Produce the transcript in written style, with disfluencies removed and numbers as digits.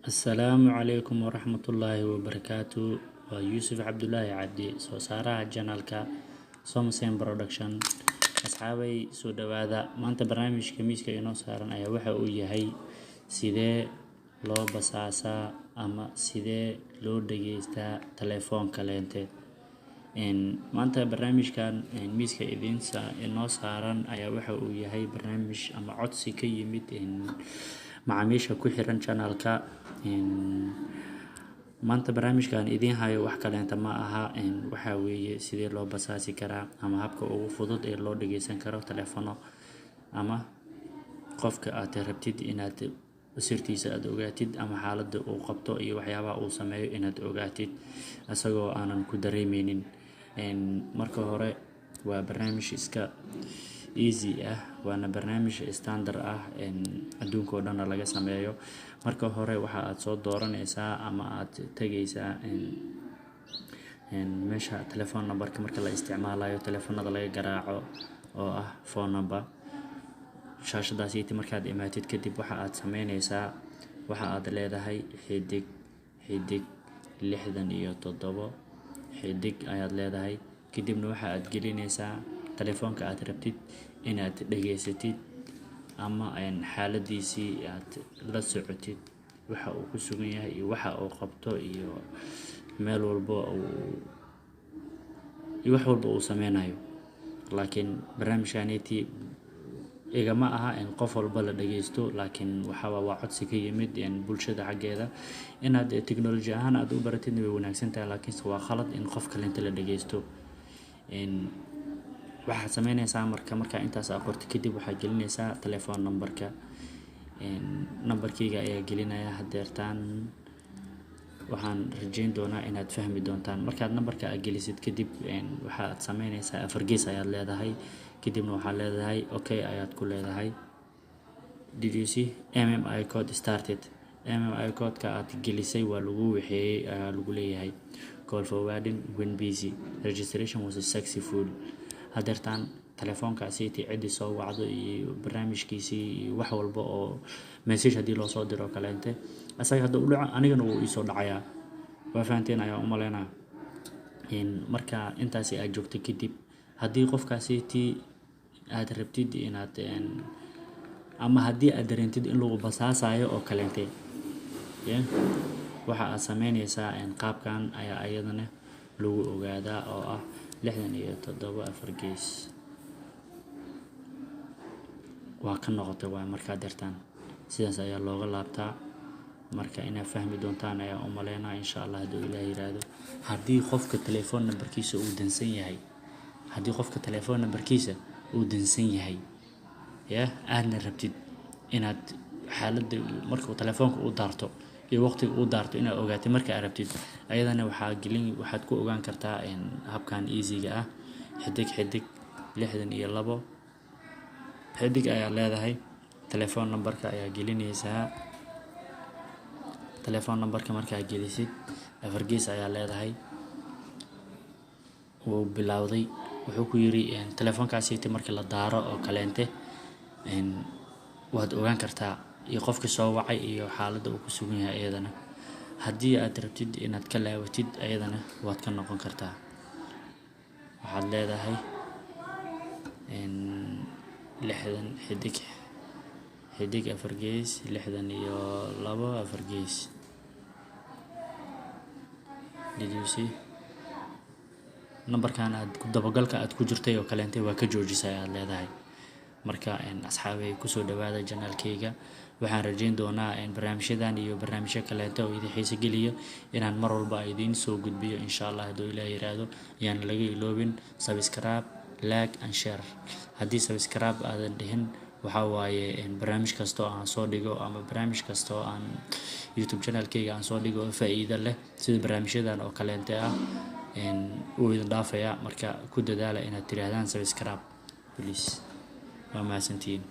Assalaamu calaykum waraxmatullaahi wabarakaatu. Waa Yuusuf Cabdulaahi Cabdi, soo saaraha channelka Somsen Production. Asxaabay, soo dhawaada. Maanta barnaamijka miiska inoo saaran ayaa waxa uu yahay sidee loo basaasaa ama sidee loo dhageystaa telefoon kaleente. Maanta barnaamijkan miiska idiin inoo saaran ayaa waxa uu yahay barnaamij ama codsi ka yimid macaamiisha ku xiran channelka. Maanta barnaamijkan idiin hayo wax kaleenta ma aha, waxaa weeye sidee loo basaasi karaa ama habka ugu fudud ee loo dhageysan karo telefono ama qofka aad rabtid inaad sirtiisa aad ogaatid ama xaaladda uu qabto iyo waxyaabaha uu sameeyo inaad ogaatid isagoo aanan ku dareemeynin. Marka hore waa barnaamij iska easy ah, waana barnaamij standard ah, adduunka oo dhanna laga sameeyo. Marka hore waxa aad soo dooraneysaa ama aad tegeysaa meesha telephone numberka marka la isticmaalayo telefoonada laga garaaco oo ah phone number. Shaashadaasi markaad imaatid kadib, waxa aad sameyneysaa, waxa aad leedahay xidig xidig 67 xidig ayaad leedahay. Kadibna waxa aad gelineysaa telefoonka aad rabtid inaad dhageysatid ama xaaladiisii aad la socotid, waxa uu ku sugan yahay iyo waxa uu qabto iyo meel walbo uu iyo wax walba uu sameynayo. Laakiin barnaamijkaneti igama aha in qof walba la dhageysto, laakiin waxa waa codsi ka yimid bulshada xaggeeda. Inaad technology ahaan aad u baratidna way wanaagsan tahay, laakiinse waa khalad in qof kaleenta la dhageysto. Waxaad sameyneysaa marka intaas aad qorto kadib, waxaad gelineysaa telephone numberka. Numberkeyga ayaa gelinaya hadeertaan. Waxaan rajeyn doonaa inaad fahmi doontaan. Markaad numberka aad gelisid kadib, waxaad sameyneysaa afar gees ayaad leedahay. Kadibna waxaad leedahay okay ayaad ku leedahay. Did you see MMI code started? MMI codeka aad gelisay waa lagu waxeeyey ayaa lagu leeyahay. Call forwarding when busy, registration was successful. Hadeertaan telefoonkaasi ciddii soo wacdo iyo barnaamijkiisii iyo wax walba oo message haddii loo soo diro kaleente, asaga hadda u dhaco, anigana wuu iisoo dhacayaa. Waa fahanteen ayaa u maleynaa. Marka intaasi aad joogto kadib, haddii qofkaasi tii aad rabtid inaad ama haddii aad dareentid in lagu basaasayo oo kaleente, waxa aad sameyneysaa qaabkan ayaa iyadana lagu ogaadaa oo ah 67 afar gees. Waa ka noqotay waay. Markaa dirtaan sidaas ayaa looga laabtaa. Marka inaad fahmi doontaan ayaa u maleynaa, insha Allah, hadduu Ilaah yiraahdo. Haddii qofka telefoon numberkiisa uu dansan yahay, haddii qofka telefoon numberkiisa uu dansan yahay ya aadna rabtid inaad xaaladda markuu telefoonka u daarto iyo waqtiga uu daarto inaad ogaatid, marka aad rabtid, ayadana waxaa gelin, waxaad ku ogaan kartaa habkan easy-ga ah. Xidig xidig 62 xidig ayaa leedahay. Telefoon numberka ayaa gelineysaa. Telefoon numberka markaa gelisid, afar gees ayaa leedahay. Wuu bilowday. Wuxuu ku yiri telefoonkaasi markii la daaro oo kaleente waad ogaan kartaa iyo qofkii soo wacay iyo xaaladda uu ku sugan yahay. Iyadana haddii aad rabtid inaad ka laabatid, ayadana waad ka noqon kartaa. Waxaad leedahay 60 xidig xidig afar gees 62 afar gees. Did you see? Numberkan aad dabagalka aad ku jirtay oo kaleentay waa ka joojisay aad leedahay. Marka asxaabay, kusoo dhawaada channelkeyga. Waxaan rajeyn doonaa barnaamijyadan iyo barnaamijyo kaleeto oo idin xiiso geliyo inaan mar walba idiin soo gudbiyo, insha Allah, hadduu Ilaah yiraahdo. Ayaan laga iloobin subscribe, like and share. Haddii subscribe aadan dhihin, waxaa waaye barnaamij kasta oo aan soo dhigo ama barnaamij kasta oo aan YouTube channelkeyga aan soo dhigo oo faa'iido leh sida barnaamijyadan oo kaleente ah wuu idin dhaafaya. Marka ku dadaala inaad tiraahdaan subscribe, please. Waa mahadsantihiin.